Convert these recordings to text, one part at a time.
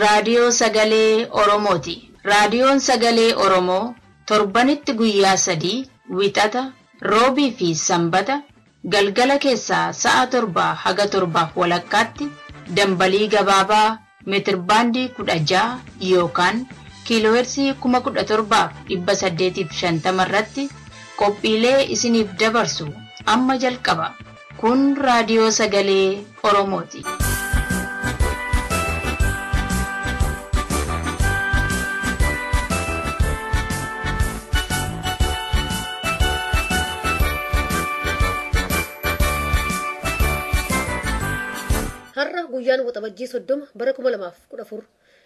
raadiyoo sagalee Oromooti. Raadiyoon sagalee Oromoo torbanitti guyyaa 3 Wixata, Roobii fi Sanbata galgala keessaa sa'a 7 haga 7:30 dambalii gabaabaa meetirbaandii 16 yookaan kiiloohertzii 17,850 irratti qophiilee isiniif dabarsu amma jalqaba. Kun raadiyoo sagalee Oromooti. Har'a guyyaan Waxabajjii 30 bara 2014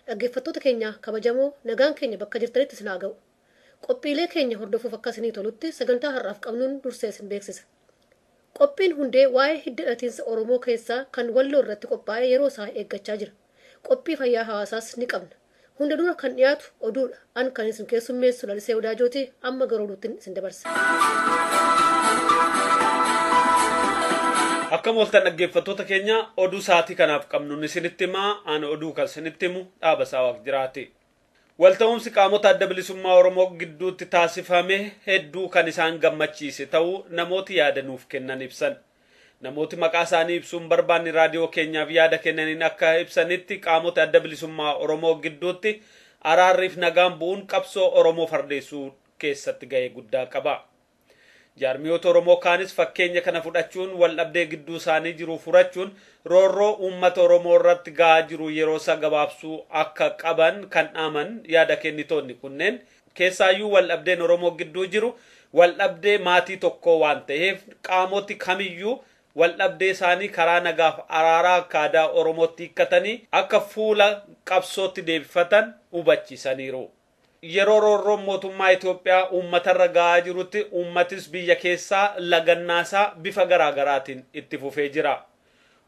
dhaggeeffattoota keenya kabajamoo nagaan keenya bakka jirtanitti isin haa ga'u. Qophiilee keenya hordofuuf akka isinii tolutti sagantaa har'aaf qabnuun dursee isin beeksisa. Qophiin hundee waa'ee hidda dhalatiinsa Oromoo keessaa kan Walloo irratti qophaa'ee yeroo isaa eeggachaa jira. Qophii fayyaa hawaasaas ni qabna. Hunda dura kan dhiyaatu oduudha. An kan isin keessummeessu Lalisee Wadaajooti. Amma gara oduutti isin dabarsa. Akkam ooltan dhaggeeffattoota keenya, oduu sa'aatii kanaaf qabnuun isinitti himaa. Aan oduu kan isinitti himu Dhaaba Saawaq jiraati. Walta'umsi qaamota adda bilisummaa Oromoo gidduutti taasifame hedduu kan isaan gammachiise ta'uu namooti yaada nuuf kennan ibsan. Namooti maqaa isaanii ibsuun barbaanni raadiyoo keenyaaf yaada kennaniin akka ibsanitti qaamota adda bilisummaa Oromoo gidduutti araarriif nagaan bu'uun qabsoo Oromoo fardeessuu keessatti ga'ee guddaa qaba. Jaarmiyoota Oromoo kaanis fakkeenya kana fudhachuun waldhabdee gidduu isaanii jiru furachuun roorroo uummata Oromoo irratti ga'aa jiru yeroo isa gabaabsuu akka qaban kan dhaaman yaada kennitoonni kunneen keessaayyuu waldhabdeen Oromoo gidduu jiru waldhabdee maatii tokkoo waan ta'eef qaamoti kamiyyuu waldhabdee isaanii karaa nagaaf araaraa akka aadaa Oromootti hiikkatanii akka fuula qabsootti deebifatan hubachiisaniiru. Yeroo roorroon mootummaa Itoophiyaa uummatarra ga'aa jirutti uummatis biyya keessaa lagannaasaa bifa garaagaraatiin itti fufee jira.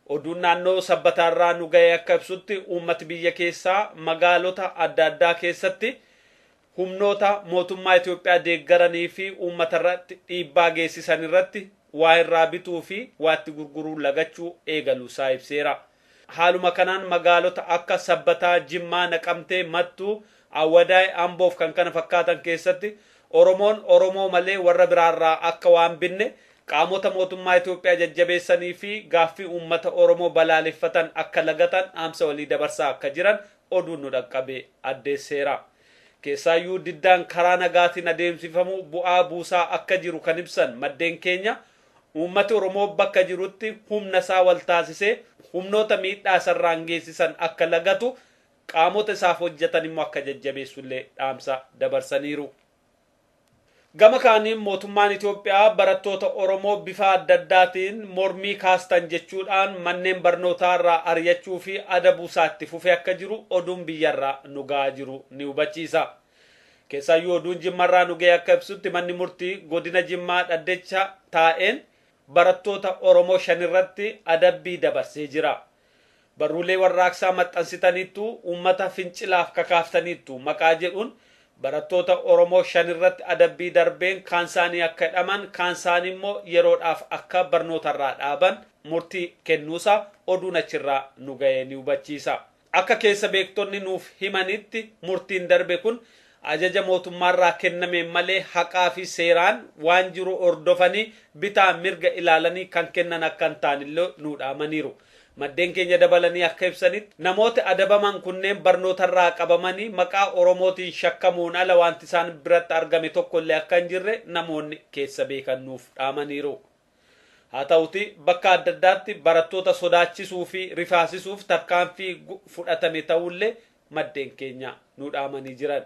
Oduun naannoo Sabbataarraa nu ga'e akka ibsutti uummati biyya keessaa magaalota adda addaa keessatti humnoota mootummaa Itoophiyaa deeggaranii fi uummatarratti dhiibbaa geessisan irratti waa irraa bituu fi waa itti gurguruu lagachuu eegaluusaa ibseera. Haaluma kanaan magaalota akka Sabbataa, Jimmaa, Naqamtee, Mattuu, Awwadaay, Amboof kan kana fakkaatan keessatti Oromoon Oromoo malee warra biraarraa akka waan binne qaamota mootummaa Itoophiyaa jajjabeessanii fi gaaffii uummata Oromoo balaaleffatan akka lagatan dhaamsa walii dabarsaa akka jiran oduun nu dhaqqabe addeesseera. Keessaayyuu diddaan karaa nagaatiin adeemsifamu bu'aa buusaa akka jiru kan ibsan maddeen keenya uummati Oromoo bakka jirutti humna isaa wal taasisee humnoota miidhaa isarraan geessisan akka lagatu qaamota isaaf hojjetan immoo akka jajjabeessullee dhaamsa dabarsaniiru. Gama kaaniin mootummaan Itoophiyaa barattoota Oromoo bifa adda addaatiin mormii kaastan jechuudhaan manneen barnootaa irraa ari'achuu fi adabuu isaa itti fufee akka jiru oduun biyyarraa nu ga'aa jiru ni hubachiisa. Keessaayyuu oduun Jimmarraa nu ga'e akka ibsutti manni murtii godina Jimmaa dhaddecha taa'een barattoota Oromoo 5 irratti adabbii dabarsee jira. Barruulee warraaqsaa maxxansitaniittu uummata fincilaaf kakaaftaniittu maqaa jedhuun barattoota Oromoo 5 irratti adabbii darbeen kaan isaanii akka hidhaman kaan isaanii immoo yeroodhaaf akka barnootarraa dhaaban murtii kennuusaa oduun achirraa nu ga'ee ni hubachiisa. Akka keessa beektonni nuuf himanitti murtiin darbe kun ajaja mootummaarraa kennameen malee haqaa fi seeraan waan jiru hordofanii bitaa mirga ilaalanii kan kennan akka hin taanillee nu dhaamaniiru. Maddeen keenya dabalanii akka ibsanitti namoota adabaman kunneen barnootarraa qabamanii maqaa Oromootiin shakkamuun ala wanti isaan biratti argame tokkollee akka hin jirre namoonni keessa beekan nuuf dhaamaniiru. Haa ta'uti bakka adda addaatti barattoota sodaachisuu fi rifaasisuuf tarkaanfii fudhatame ta'ullee maddeen keenya nu dhaamanii jiran.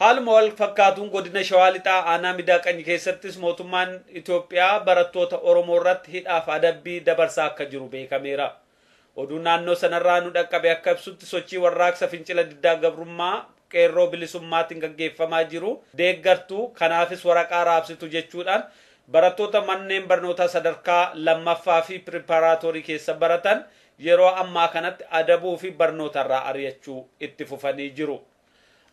Haaluma wal fakkaatuun godina Shawaa Lixaa aanaa Midaaqany keessattis mootummaan Itoophiyaa barattoota Oromoo irratti hidhaaf adabbii dabarsaa akka jiru beekameera. Oduun naannoo sanarraa nu dhaqqabe akka ibsutti sochii warraaqsa fincila diddaa gabrummaa qeerroo bilisummaatiin gaggeeffamaa jiru deeggartuu kanaafis waraqaa raabsitu jechuudhaan barattoota manneen barnootaa sadarkaa lammaffaa fi piripaaraatoorii keessa baratan yeroo ammaa kanatti adabuu fi barnootarraa ari'achuu itti fufanii jiru.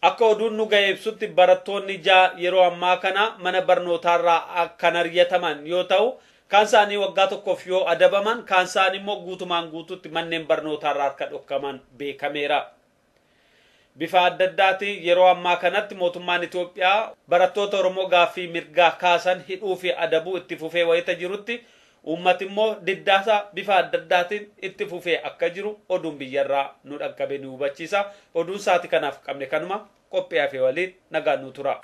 Akka oduun nu ga'e ibsutti barattoonni 6 yeroo ammaa kana mana barnootaarraa kan ari'ataman yoo ta'u Kaan isaanii waggaa tokkoof yoo adabaman, kaan isaanii immoo guutumaan guutuutti manneen barnootaarraa akka dhokkaman beekameera. Bifa adda addaatiin yeroo ammaa kanatti mootummaan Itoophiyaa barattoota Oromoo gaaffii mirgaa kaasan hidhuu fi adabuu itti fufee wayita jirutti uummati immoo diddaasaa bifa adda addaatiin itti fufee akka jiru oduun biyyarraa nu dhaqqabe ni hubachiisa. Oduun sa'aatii kanaaf qabne kanuma qophii hafe waliin nagaan nu tura.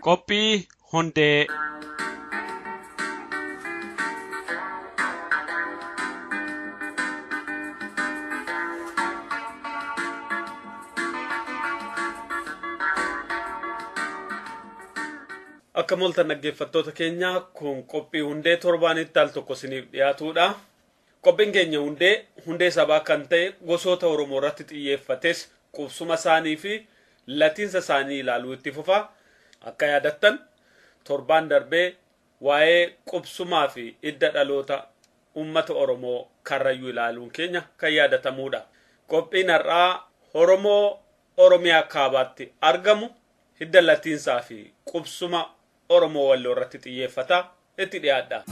Qophii hundee. Akka moltan dhaggeeffattoota keenya kun qophii hundee torbaanitti al tokko isiniif dhiyaatudha. Qophiin keenya hundee hundee sabaa kan ta'e gosoota Oromoo irratti xiyyeeffates qubsuma isaanii fi latiinsa isaanii ilaaluu itti fufa. Akka yaadattan torbaan darbee waa'ee qubsumaa fi hidda dhaloota uummata Oromoo Karrayyuu ilaaluun keenya kan yaadatamudha. Qophiin har'aa Oromoo Oromiyaa kaabaatti argamu hidda latiinsaa fi qubsuma Oromoo Walloo irratti xiyyeeffata. Itti dhiyaadha.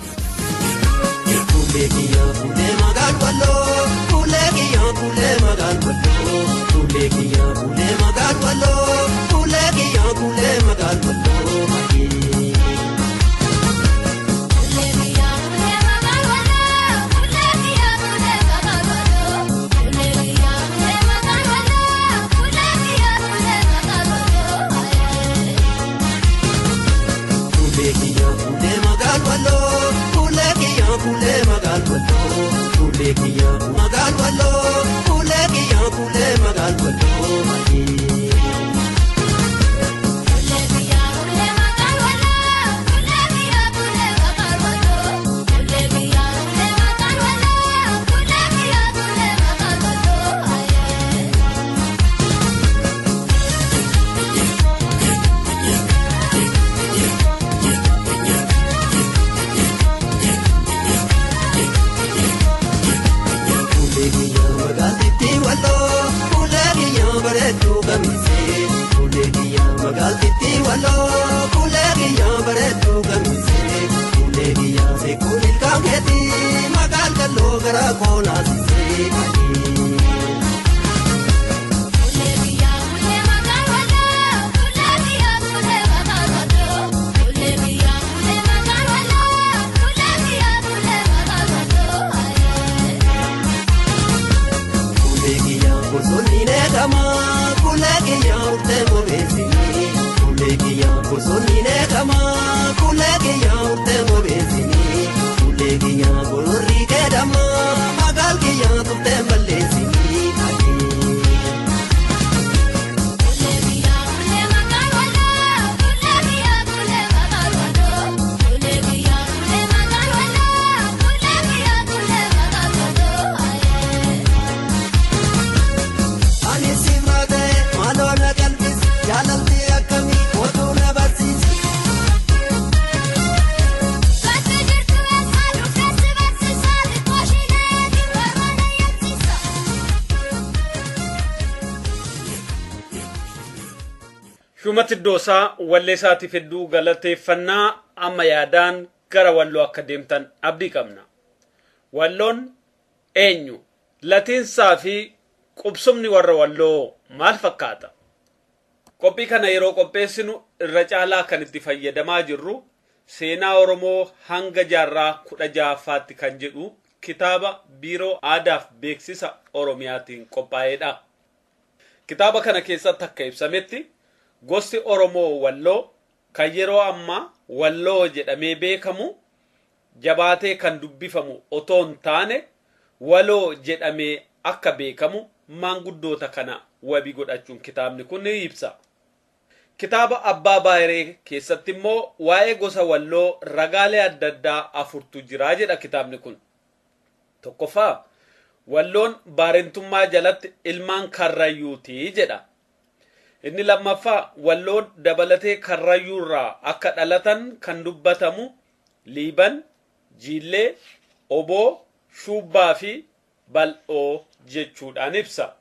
Kuulee kiyyaa kuulee magaan walloo, kuulee kiyyaa kuulee magaan walloo, kuulee kiyyaa kuulee magaan walloo, kuulee kiyyaa kuulee magaan walloo. Kuulee kiyyaa kuulee magaan walloo, kuulee kiyyaa kuulee magaan walloo, kuulee kiyyaa magaan walloo, kuulee kiyyaa kuulee magaan walloo. Kuulee kiyyaa magaaltitti walloo, kuulee kiyyaa bareedduu kamisee. Kuulee kiyyaa magaaltitti walloo, kuulee kiyyaa bareedduu kamisee. Kuulee kiyyaa seekuun ilkaan keetii magaal galloo gara koonaasisee. Kuulee kiyyaa gosoonni neeqamaa, kuulee kiyyaa urtee bobeessinii. Kuulee kiyyaa gosoonni neeqamaa, kuulee kiyyaa urtee bobeessinii. Kuulee kiyyaa gororri keedhamaa, magaal kiyyaa turtee balleessinii. Ani sirraa ta'e maaloo na qalbisi, jaalalti akkamii kootuu na barsiisi. Shumati Iddoosaa wallee isaatiif hedduu galateeffannaa amma yaadaan gara Walloo akka deemtan abdii qabna. Walloon eenyu? Latiinsaa fi qubsumni warra Walloo maal fakkaata? Qophii kana yeroo qopheessinu irra caalaa kan itti fayyadamaa jirru seenaa Oromoo hanga jaarraa 16ffaatti kan jedhu kitaaba Biiroo Aadaaf Beeksisa Oromiyaatiin qophaa'edha. Kitaaba kana keessatti akka ibsametti gosti Oromoo Walloo kan yeroo ammaa Walloo jedhamee beekamu jabaatee kan dubbifamu otoo hin taane Waloo jedhamee akka beekamu maanguddoota kana wabii godhachuun kitaabni kun ni ibsa. Kitaaba Abbaa Baayiree keessatti immoo waa'ee gosa Walloo ragaalee adda addaa afurtu jira jedha kitaabni kun. Tokkoffaa, Walloon baarentummaa jalatti ilmaan Karrayyuuti jedha. Inni lammaffaa Walloo dabalatee Karrayyuurraa akka dhalatan kan dubbatamu Liiban, Jiillee, Oboo, Shuubbaa fi Bal'oo jechuudhaan ibsa.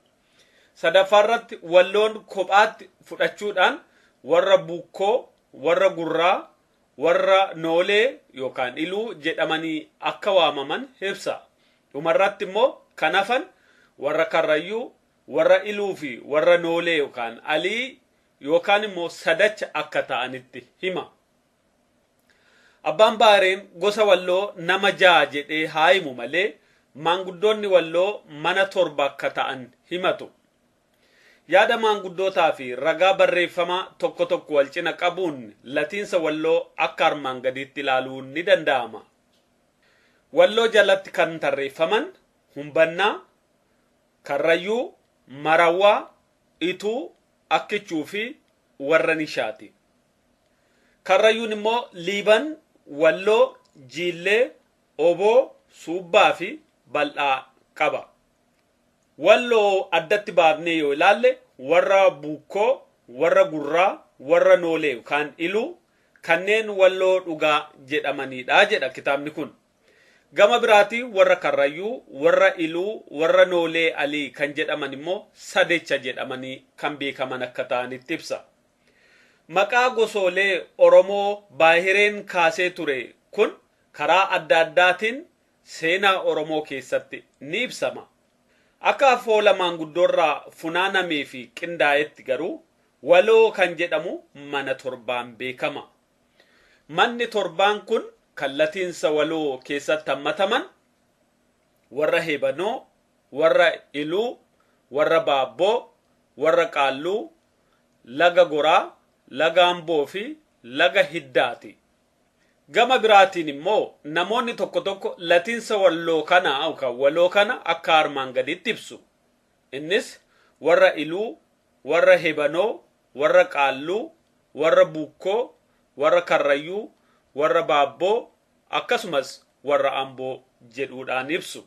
Sadaffaarratti Walloon kophaatti fudhachuudhaan warra Bukkoo, warra Gurraa, warra Noolee yookaan Iluu jedhamanii akka waamaman ibsa. Dhumarratti immoo kan hafan warra Karrayyuu, warra Iluu fi warra Noolee yookaan Alii yookaan immoo Sadacha akka ta'anitti hima. Abbaan Baareen gosa Walloo nama 6 jedhee haa himu malee maanguddoonni Walloo mana 7 akka ta'an himatu. Yaada maanguddootaa fi ragaa barreeffamaa tokko tokko wal cina qabuun latiinsa Walloo akka armaan gadiitti ilaaluun ni danda'ama. Walloo jalatti kan tarreeffaman Humbannaa, Karrayyuu, Marawwaa, Ituu, Akkichuu fi warra Nishaati. Karrayyuun immoo Liiban, Walloo, Jiillee, Oboo, Suubbaa fi Bal'aa qaba. Walloo addatti baafnee yoo ilaalle warra Bukkoo, warra Gurraa, warra Noolee yookaan Iluu kanneen Walloo dhugaa jedhamanidha jedha kitaabni kun. Gama biraatii warra Karrayyuu, warra Iluu, warra Noolee Alii kan jedhaman immoo Sadecha jedhamanii kan beekaman akka ta'anitti ibsa. Maqaa gosoolee Oromoo Baahireen kaasee ture kun karaa adda addaatiin seenaa Oromoo keessatti ni ibsama. Akka afoola maanguddoorraa funaanamee fi qindaa'etti garuu Waloo kan jedhamu mana 7 beekama. Manni 7 kun kan latiinsa Waloo keessatti hammataman warra Hebanoo, warra Iluu, warra Baabboo, warra Qaalluu, Laga Goraa, Laga Amboo fi Laga Hiddaati. Gama biraatiin immoo namoonni tokko tokko latiinsa Walloo kana yookaan Waloo kana akka armaan gaditti ibsu. Innis warra Iluu, warra Hebanoo, warra Qaalluu, warra Bukkoo, warra Karrayyuu, warra Baabboo akkasumas warra Amboo jedhuudhaan ibsu.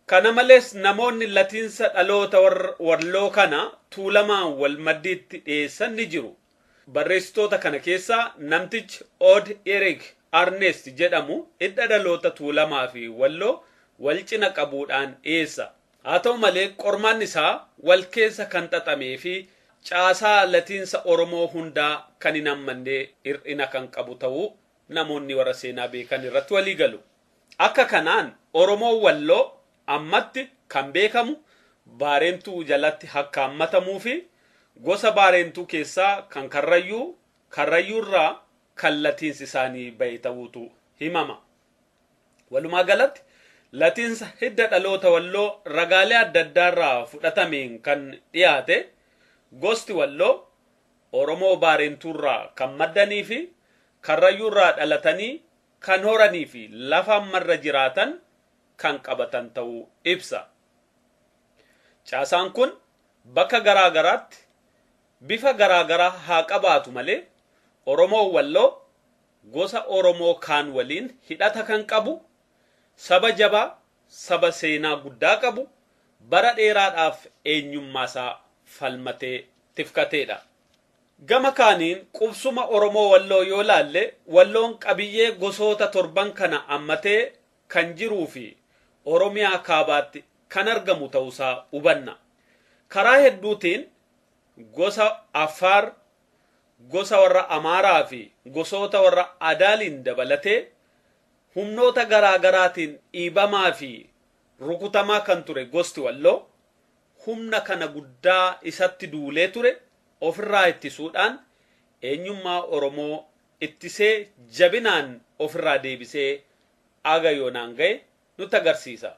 Kana malees namoonni latiinsa dhaloota Walloo kana Tuulamaan wal maddiitti dhiyeessan ni jiru. Barreessitoota kana keessaa namtichi Odd Erik Arnest jedhamu hidda dhaloota Tuulamaa fi Walloo wal cina qabuudhaan dhiyeessa. Haa ta'u malee qormaanni isaa wal keessa kan xaxamee fi caasaa latiinsa Oromoo hundaa kan hin hammanne hir'ina kan qabu ta'uu namoonni warra seenaa beekan irratti walii galu. Akka kanaan Oromoo Walloo ammatti kan beekamu Baareentuu jalatti akka hammatamuu fi gosa Baareentuu keessaa kan Karrayyuu, Karrayyuurraa kan latiinsi isaanii bahe ta'uutu himama. Walumaa galatti latiinsa hidda dhaloota Walloo ragaalee adda addaarraa fudhatameen kan dhiyaate gosti Walloo Oromoo Baareentuurraa kan maddanii fi Karrayyuurraa dhalatanii kan horanii fi lafa ammarra jiraatan kan qabatan ta'uu ibsa. Caasaan kun bakka garaa garaatti bifa garaa garaa haa qabaatu malee Oromoo Walloo gosa Oromoo kaan waliin hidhata kan qabu, saba jabaa, saba seenaa guddaa qabu, bara dheeraadhaaf eenyummaasaa falmatee tifkateedha. Gama kaaniin qubsuma Oromoo Walloo yoo laalle Walloon qabiyyee gosoota 7 kana hammatee kan jiruu fi Oromiyaa kaabaatti kan argamu ta'uusaa hubanna. Karaa hedduutiin gosa Affaar, gosa warra Amaaraa fi gosoota warra Adaaliin dabalatee humnoota garaa garaatiin dhiibamaa fi rukutamaa kan ture gosti Walloo humna kana guddaa isatti duulee ture ofirraa ittisuudhaan eenyummaa Oromoo ittisee jabinaan ofirraa deebisee aga yoonaan ga'e nutti agarsiisa.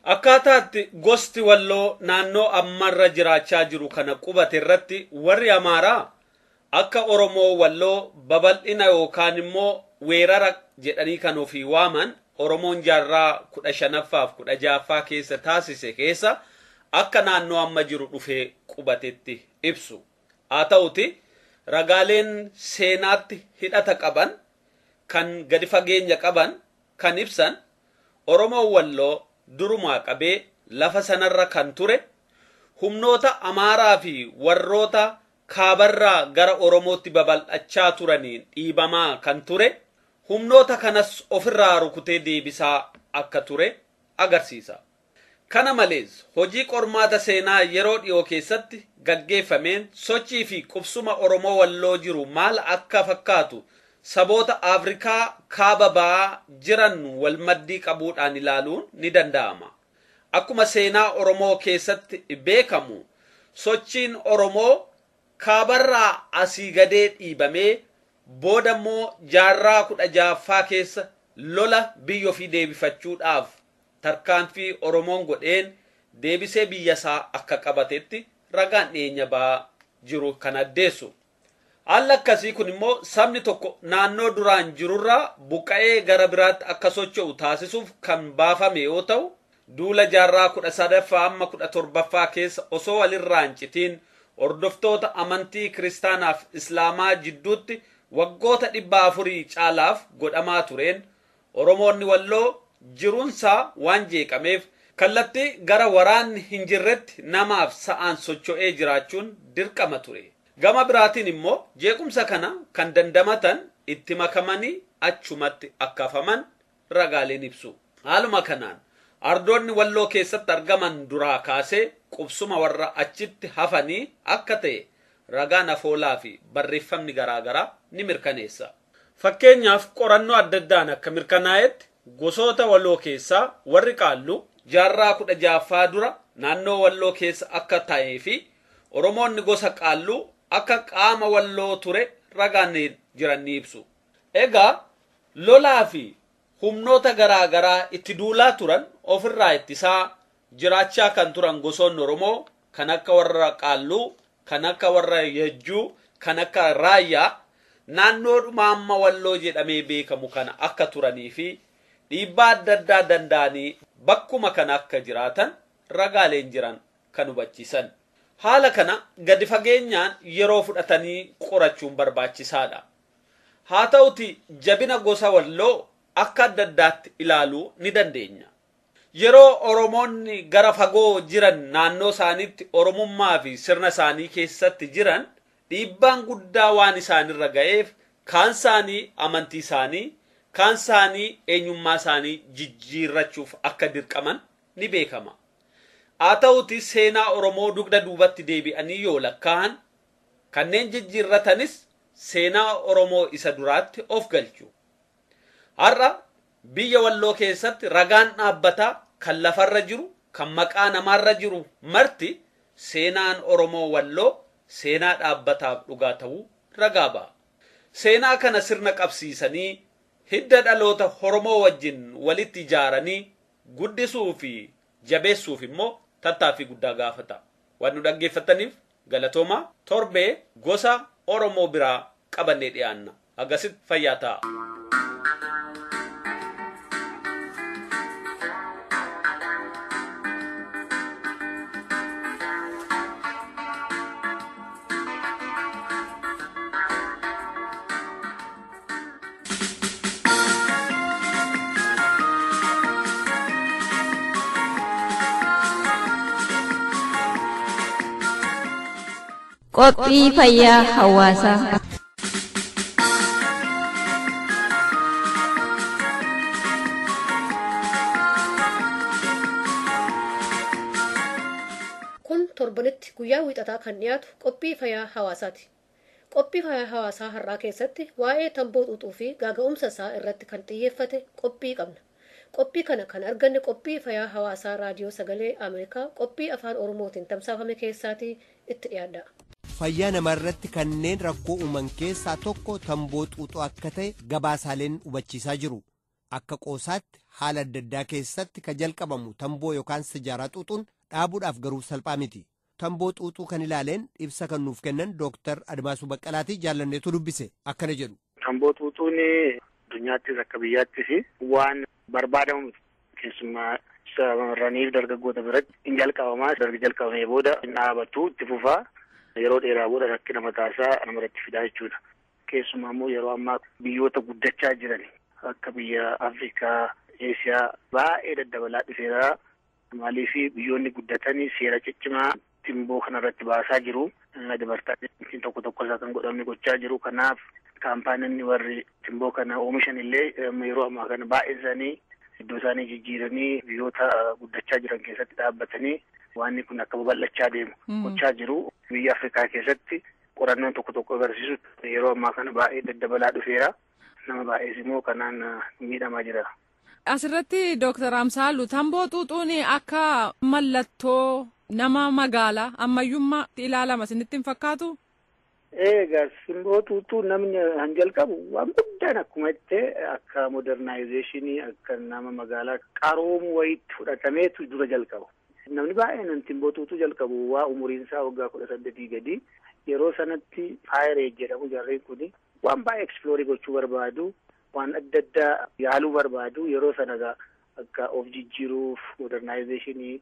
Akkaataatti gosti Walloo naannoo ammarra jiraachaa jiru kana qubate irratti warri Amaaraa akka Oromoo Walloo babal'ina yookaan immoo weerara jedhanii kan ofii waaman Oromoon jaarraa 15ffaa fi 16ffaa keessa taasise keessa akka naannoo amma jiru dhufee qubatetti ibsu. Haa ta'uti ragaaleen seenaatti hidhata qaban kan gadi fageenya qaban kan ibsan Oromoon Walloo durumaa qabee lafa sanarra kan ture humnoota Amaaraa fi warroota kaabarraa gara Oromootti babal'achaa turaniin dhiibamaa kan ture, humnoota kanas ofirraa rukutee deebisaa akka ture agarsiisa. Kana malees hojii qormaata seenaa yeroo dhiyoo keessatti gaggeeffameen sochii fi qubsuma Oromoo Walloo jiru maal akka fakkaatu saboota Afrikaa kaaba ba'aa jiran wal maddii qabuudhaan ilaaluun ni danda'ama. Akkuma seenaa Oromoo keessatti beekamu, sochiin Oromoo kaabarraa asii gadee dhiibamee booda immoo jaarraa 16ffaa keessa lola biyya ofii deebifachuudhaaf tarkaanfii Oromoon godheen deebisee biyya isaa akka qabatetti ragaan dhiyeenya ba'aa jiru kan addeessu. Haalli akkasii kun immoo sabni tokko naannoo duraan jirurraa buqqa'ee gara biraatti akka socho'u taasisuuf kan baafame yoo ta'u, duula jaarraa 13ffaa amma 17ffaa keessa osoo walirraa hin citiin hordoftoota amantii kiristaanaaf islaamaa jidduutti waggoota 400 caalaaf godhamaa tureen Oromoonni Walloo jiruunsaa waan jeeqameef kallattii gara waraanni hin jirretti namaaf sa'aan socho'ee jiraachuun dirqama ture. Gama biraatiin immoo jeequmsa kana kan dandamatan itti makamanii achumatti akka hafaman ragaaleen ibsu. Haaluma kanaan ardoonni Walloo keessatti argaman duraa kaasee qubsuma warra achitti hafanii akka ta'e ragaan afoolaa fi barreeffamni garaagaraa ni mirkaneessa. Fakkeenyaaf qorannoo adda addaan akka mirkanaa'etti gosoota Walloo keessaa warri Qaalluu jaarraa 16ffaa dura naannoo Walloo keessa akka ta'ee fi Oromoonni gosa Qaalluu akka qaama Walloo ture ragaan jiran ni ibsu. Egaa lolaa fi humnoota garaagaraa itti duulaa turan ofirraa ittisaa jiraachaa kan turan gosoonni Oromoo kan akka warra Qaalluu, kan akka warra Yejjuu, kan akka Raayyaa naannoodhuma amma Walloo jedhamee beekamu kana akka turanii fi dhiibbaa adda addaa danda'anii bakkuma kana akka jiraatan ragaaleen jiran kan hubachiisan. Haala kana gadi fageenyaan yeroo fudhatanii qorachuun barbaachisaadha. Haa ta'uti jabina gosa Walloo akka adda addaatti ilaaluu ni dandeenya. Yeroo Oromoonni gara fagoo jiran naannoo isaaniitti Oromummaa fi sirna isaanii keessatti jiran dhiibbaan guddaa waan isaanirra ga'eef kaan isaanii amantii isaanii, kaan isaanii eenyummaa isaanii jijjiirrachuuf akka dirqaman ni beekama. Haa ta'uti seenaa Oromoo dugda duubatti deebi'anii yoo lakkaa'an kanneen jijjiirratanis seenaa Oromoo isa duraatti of galchu. Har'a biyya Walloo keessatti ragaan dhaabbataa kan lafarra jiru, kan maqaa namaarra jiru marti seenaan Oromoo Walloo seenaa dhaabbataaf dhugaa ta'uu ragaa ba'a. Seenaa kana sirna qabsiisanii hidda dhaloota Oromoo wajjin walitti ijaaranii guddisuu fi jabeessuuf immoo tattaaffii guddaa gaafata. Waan nu dhaggeeffataniif galatoomaa. Torbee gosa Oromoo biraa qabannee dhiyaanna. Agasitti fayyaa ta'a. Qophii fayyaa hawaasaa. Kun torbanitti guyyaa wiixataa kan dhiyaatu qophii fayyaa hawaasaati. Qophii fayyaa hawaasaa har'aa keessatti waa'ee tamboo xuuxuu fi gaaga'umsa isaa irratti kan xiyyeeffate qophii qabna. Qophii kana kan arganne qophii fayyaa hawaasaa raadiyoo sagalee Ameerikaa qophii afaan Oromootiin tamsaafame keessaatii itti dhiyaadha. Fayyaa namaa irratti kanneen rakkoo uuman keessaa tokko tamboo xuuxuu akka ta'e gabaasaaleen hubachiisaa jiru. Akka qoosaatti haala adda addaa keessatti kan jalqabamu tamboo yookaan sijaaraa xuuxuun dhaabuudhaaf garuu salphaa miti. Tamboo xuuxuu kan ilaaleen ibsa kan nuuf kennan Dooktar Admaasuu Baqqalaatii jaallanneetu dubbise akkana jedhu. Tamboo xuuxuun addunyaattis akka biyyaattis waan barbaadamu miti. Keessumaa shamarraniif dargaggoota biratti hin jalqabamaa. Dargi jalqabamee booda hin dhaabatu, itti fufaa. Yeroo dheeraa booda rakkina mataasaa namarratti fidaa jechuudha. Keessumaa immoo yeroo ammaa biyyoota guddachaa jiran akka biyya Afrikaa, Eesiyaa baay'ee daddabalaa dhufeera. Maaliif biyyoonni guddatanii seera ciccimaa Simboo kanarratti baasaa jiru. Adivartaayizingiin tokko tokko isaa kan godhamne gochaa jiru. Kanaaf kaampaaniin warri simboo kana oomishan illee yeroo ammaa kana baay'een isaanii iddoo isaanii jijjiiranii biyyoota guddachaa jiran keessatti dhaabbatanii waan kun akka babal'achaa deemu gochaa jiru. Biyya Afrikaa keessatti qorannoon tokko tokko agarsiisu yeroo ammaa kana baay'ee daddabalaa dhufeera. Nama baay'ees immoo kanaan miidhamaa jira. Asirratti Dooktar Amsaalu tamboo xuuxuun akka mallattoo nama magaalaa ammayyummaatti ilaalama isinitti hin fakkaatu? Egaa simboo xuuxuu namni han jalqabu waan guddaan akkuma jettee akka modernaayizeeshinii akka nama magaalaa qaroomu wayiitti fudhatameetu dura jalqabu. Namni baay'een simboo xuuxuu jalqabu waa umuriin isaa waggaa 18 gadi yeroo sanatti faayireej jedhamu jarreen kuni waan baay'ee ekspiloorii gochuu barbaadu, waan adda addaa yaaluu barbaadu yeroo sana akka of jijjiiruuf modernaayizeeshinii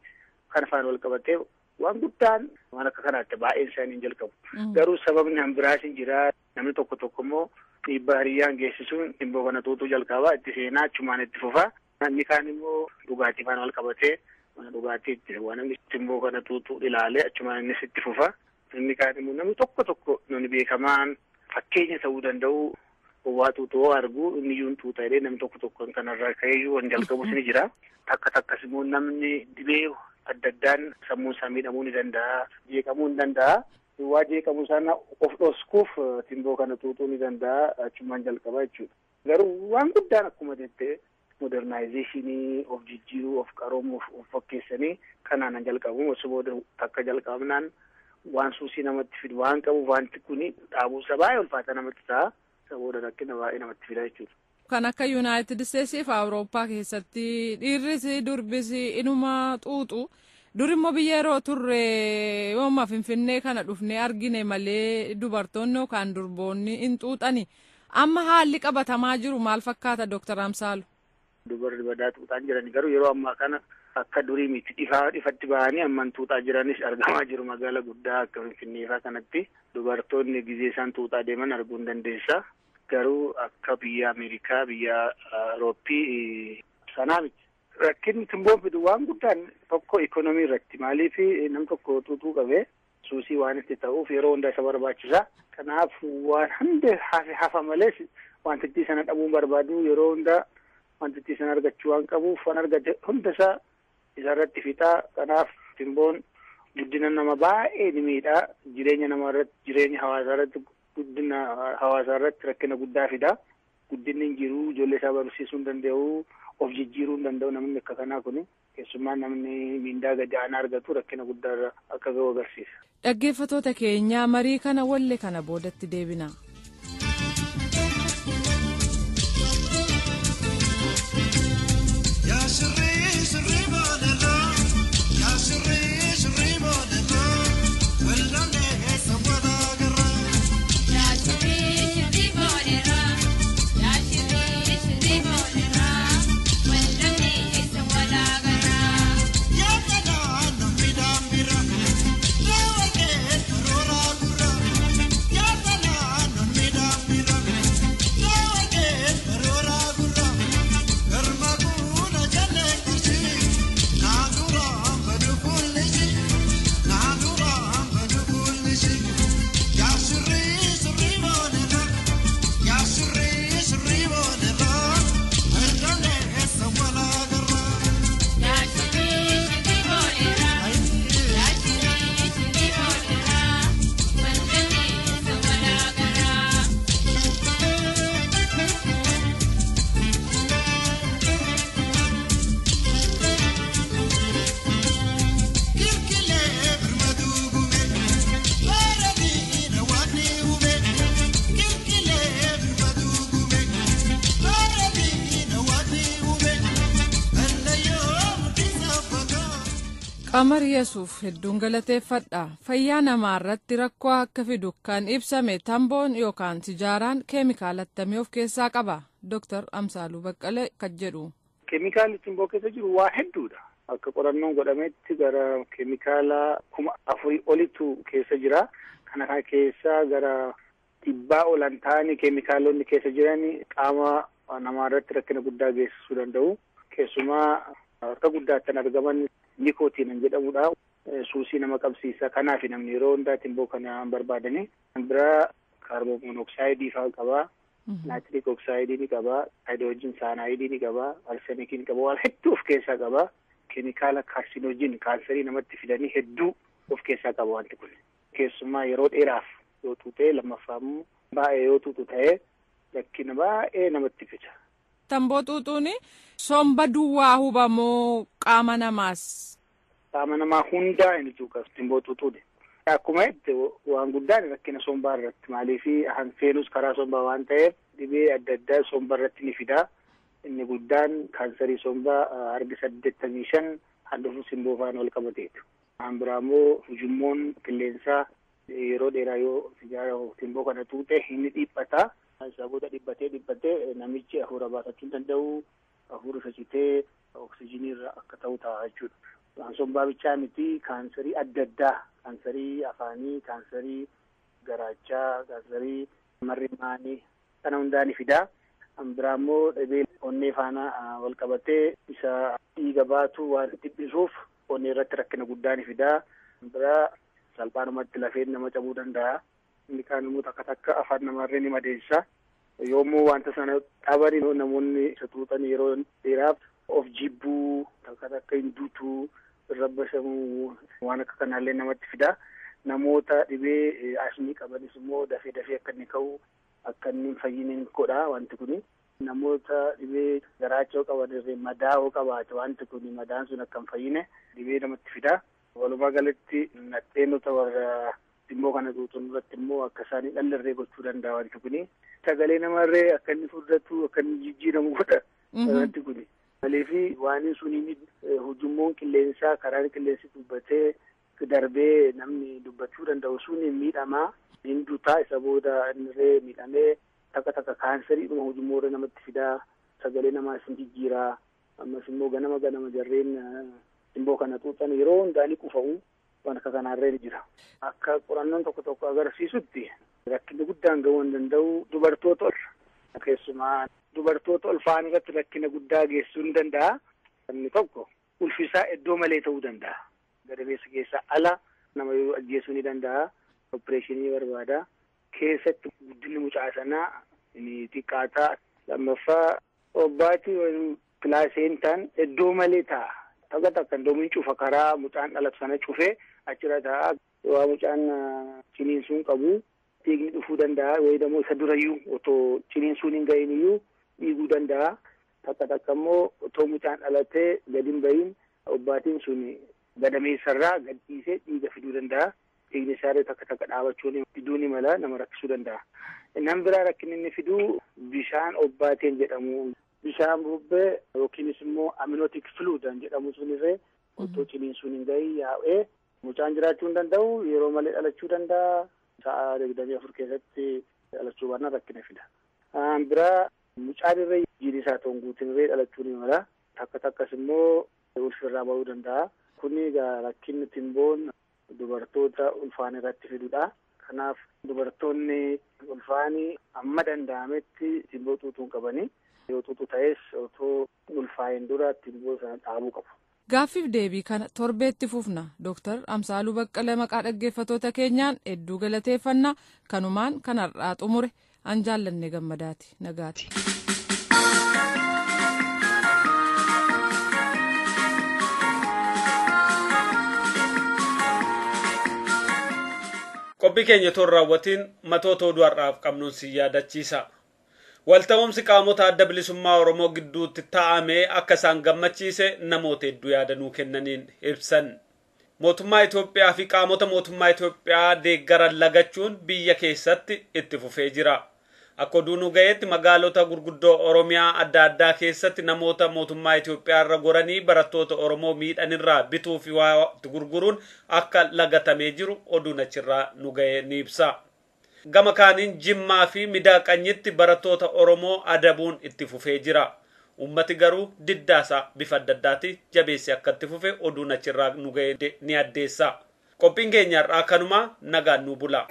kan faana wal qabatee waan guddaan waan akka kanaatti baay'een isaanii hin jalqabu. Garuu sababni han biraas hin jira. Namni tokko tokko immoo dhiibbaa hiriyyaan geessisuun simboo kana xuuxuu jalqaba itti seenaa achumaan itti fufa. Namni kaan immoo dhugaatii faana wal qabatee mana dhugaatii itti waan namni simboo kana xuuxuu ilaalee achumaan innis itti fufa. Namni kaan immoo namni tokko tokko namni beekamaan fakkeenya ta'uu danda'u waa xuuxuu argu inni iyyuu xuuxa jedhee namni tokko tokko kanarraa ka'eeyyuu waan jalqabus ni jira. Takka takkas immoo namni dhibee adda addaan sammuun isaa miidhamuu ni danda'a, jeeqamuu ni danda'a. Waa jeeqamuu sana of dhoskuuf simboo kana xuuxuu ni danda'a, achumaan jalqaba jechuudha. Garuu waan guddaan akkuma jettee modernaayizeeshinii of jijjiiruu, of qaroomuuf of fakkeessanii kanaan jalqabu. Osoo booda takka jalqabnaan waan suusii namatti fidu waan qabuuf wanti kuni dhaabuunsa baay'ee ulfaata namatti ta'a. Isa booda rakkina baay'ee namatti fida jechuudha. Kan akka Yuunaayitid Isteetsii fi Awurooppaa keessatti dhiirris durbis inuma xuuxu. Dur immoo biyya yeroo turre yooma Finfinnee kana dhufnee argine malee dubartoonni yookaan durboonni hin xuuxani. Amma haalli qabatamaa jiru maal fakkaata Dooktar Amsaalu? Dubarri badaa xuuxaan jiran garuu yeroo ammaa kana akka durii miti ifatti bahanii amman xuuxaa jiranis argamaa jiru magaalaa guddaa akka Finfinnee fa'aa kanatti dubartoonni gizee isaan xuuxaa deeman arguu hin dandeessa. Garuu akka biyya Ameerikaa biyya Awurooppii sanaa miti. Rakkinni simboon fidu waan guddaan tokko ikoonomii irratti maaliif nam tokko xuuxuu qabee suusii waan itti ta'uuf yeroo hundaa isa barbaachisa. Kanaaf waan hunda hafa malees wantittii sana dhabuun barbaadu yeroo hundaa wantittii sana argachuu waan qabuuf waan argate hunda isaa isarratti fixaa. Kanaaf simboon guddina nama baay'ee ni miidhaa. Jireenya namaa irratti, jireenya hawaasaa irratti, guddina hawaasaa irratti rakkina guddaa fida. Guddinni hin jiru, ijoollee isaa barsiisuu hin danda'u, of jijjiiruu hin danda'u namni akka kanaa kun keessumaa namni miindaa gadi aanaa argatu rakkina guddaa irra akka ga'u agarsiisa. Dhaggeeffattoota keenya marii kana walle kana boodatti deebina. Qamar Yesuuf hedduun galateeffadha. Fayyaa namaa irratti rakkoo akka fidu kan ibsame tamboon yookaan sijaaraan keemikaala attamii of keessaa qaba? Dooktar Amsaaluu Baqqalee kan jedhu. Keemikaalli tamboo keessa jiru waa hedduudha. Akka qorannoon godhametti gara keemikaala 4,000 olitu keessa jira. Kana keessaa gara 100 olan ta'anii keemikaalonni keessa jiran qaama namaa irratti rakkina guddaa geessisuu danda'u. Keessumaa akka guddaatti kan argaman nikootiin jedhamudha. Suusii nama qabsiisa. Kanaaf namni yeroo hundaa timboo kana hin barbaadani. Biraa kaarboon monooksaayidii fa'aa qabaa. Naayitiriik oksaayidii ni qabaa. Haayidroojin saanaayidii ni qabaa. Arsenikii ni qabaa. Waan hedduu of keessaa qabaa. Keemikaala kaarsinoojin kaansarii namatti fidanii hedduu of keessaa qaba wanti kun. Keessumaa yeroo dheeraaf yoo tuute, lammaffaa immoo baay'ee yoo tuutu ta'ee rakkina baay'ee namatti fida. Tamboo xuuxuun somba duwwaa hubamoo qaama namaas? Qaama namaa hundaa inni tuuqa tamboo xuuxuun. Akkuma itti waan guddaan rakkina sombaa irratti, maaliif hanfeenus karaa sombaa waan ta'eef dhibee adda addaa somba irratti ni fida. Inni guddaan kaansarii sombaa harki 85 handhufu simboo faana wal qabateetu. Kan biraa immoo ujummoon qilleensaa yeroo dheeraa yoo sigaara simboo kana tuute inni dhiphata. Isa booda dhiphatee dhiphatee namichi hafuura baafachuu hin danda'u. Hafuura isa citee oksijinii irra akka ta'u ta'a jechuudha. Waan sombaa bichaa miti, kaansarii adda addaa, kaansarii afaanii, kaansarii garaachaa, kaansarii marrimaanii kana hundaa ni fida. Kan biraa immoo dhibee onnee faana wal qabatee isa dhiiga baatu waan dhiphisuuf onnee irratti rakkina guddaa ni fida. Kan biraa salphaadhumatti lafeen nama cabuu danda'a. Inni kaan immoo takka takka afaan namarree ni madeessa. Yommuu wanta sana dhaban namoonni isa xuuxan yeroo dheeraaf of jibbuu, takka takka hin duutuu, rabbashamuu, waan akka kanaallee namatti fida. Namoota dhibee asmii qabanis immoo dafee dafee akka inni ka'u, akka inni hin fayyine godha wanti kuni. Namoota dhibee garaachoo qaban irree madaa'oo qabaate wanti kuni madaan sun akka hin fayyine dhibee namatti fida. Walumaa galatti nadheenota warra simboo kana xuuxan irratti immoo akka isaan dhallarree gochuu danda'a wanti kuni. Sagalee namarree akka inni furdatu, akka inni jijjiiramu godha wanti kuni. Maaliif waan suniin ujummoon qilleensaa karaan qilleensi dubbatee darbee namni dubbachuu danda'u sun miidhamaa hin dutaa. Isa booda innirree miidhamee takka takka kaansarii dhuma ujummoo irra namatti fidaa, sagalee namaas hin jijjiiraa. Ammas immoo ganama ganama jarreen simboo kana xuuxan yeroo hundaa ni qufa'u, waan akka kanaarree ni jira. Akka qorannoon tokko tokko agarsiisutti rakkinni guddaan ga'uu hin danda'u dubartoota ol keessumaa dubartoota ulfaan irratti rakkina guddaa geessisuu ni danda'a. Inni tokko ulfisaa iddoo malee ta'uu danda'a. Gadameessa keessaa ala nama yoo ajjeesuu ni danda'a. Opereeshinii barbaada. Keessatti guddinni mucaa sanaa ni xiqqaata. Lammaffaa obbaatii pilaasentaan iddoo malee ta'a. Takka takka iddoo cufa karaa mucaan dhalatu sana cufee achirra taa'a. Waa mucaan ciniinsuun qabu dhiigni dhufuu danda'a. Wayii immoo isa durayyuu otoo ciniinsuun hin gahin iyyuu dhiiguu danda'a. Takka takka immoo otoo mucaan dhalatee gadi hin bahin obbaatiin sun gadameessarraa gad dhiisee dhiiga fiduu danda'a. Dhiigni isaallee takka takka dhaabachuun fiduu ni mala, nama rakkisuu danda'a. Nam biraa rakkinni inni fiduu bishaan obbaateen jedhamu. Bishaan bubbee yookiinis immoo amniotic fluid jedhamu sunirree otoo ciniinsuun hin gahin yaa'ee mucaan jiraachuu hin danda'u, yeroo malee dhalachuu danda'a. Sa'a 24 keessatti dhalachuu baannaan rakkina fida. Biraa mucaan irree jiini isaa ta'uun guutin irree dhalachuu ni mala. Takka takkas immoo ulfirraa bahuu danda'a. Kuni rakkinni timboon dubartoota ulfaan irratti fidudha. Kanaaf dubartoonni ulfaanii amma danda'ametti timboo xuuxuu hin qabani. Yoo xuuxu ta'es otoo ulfaa'in dura timboo sana dhaabuu qabu. Gaaffiif deebii kana torbeetti fufna. Dooktar Amsaaluu Baqqalee maqaa dhaggeeffattoota keenyaan hedduu galateeffanna. Kanumaan kan har'aa xumure an jaallanne gammadaati. Nagaati. Qophii keenya toon raawwatiin matoota oduu har'aaf qabnuun si yaadachiisa. Walta'umsi qaamota adda bilisummaa Oromoo gidduutti taa'ame akka isaan gammachiise namoota hedduu yaadanuu kennaniin ibsan. Mootummaa Itoophiyaa fi qaamota mootummaa Itoophiyaa deeggaran lagachuun biyya keessatti itti fufee jira. Akka oduu nu ga'eetti magaalota gurguddoo Oromiyaa adda addaa keessatti namoota mootummaa Itoophiyaa irra goranii barattoota Oromoo miidhanirraa bituu fi waa itti gurguruun akka lagatamee jiru oduun achirraa nu ga'e ni ibsa. Gama kaaniin Jimmaa fi Midaaqanyitti barattoota Oromoo adabuun itti fufee jira. Uummati garuu diddaasaa bifa adda addaatti jabeessee akka itti fufe oduun achirraa nu ga'e ni addeessa. Qophiin keenya har'aa kanuma, nagaan nu bula.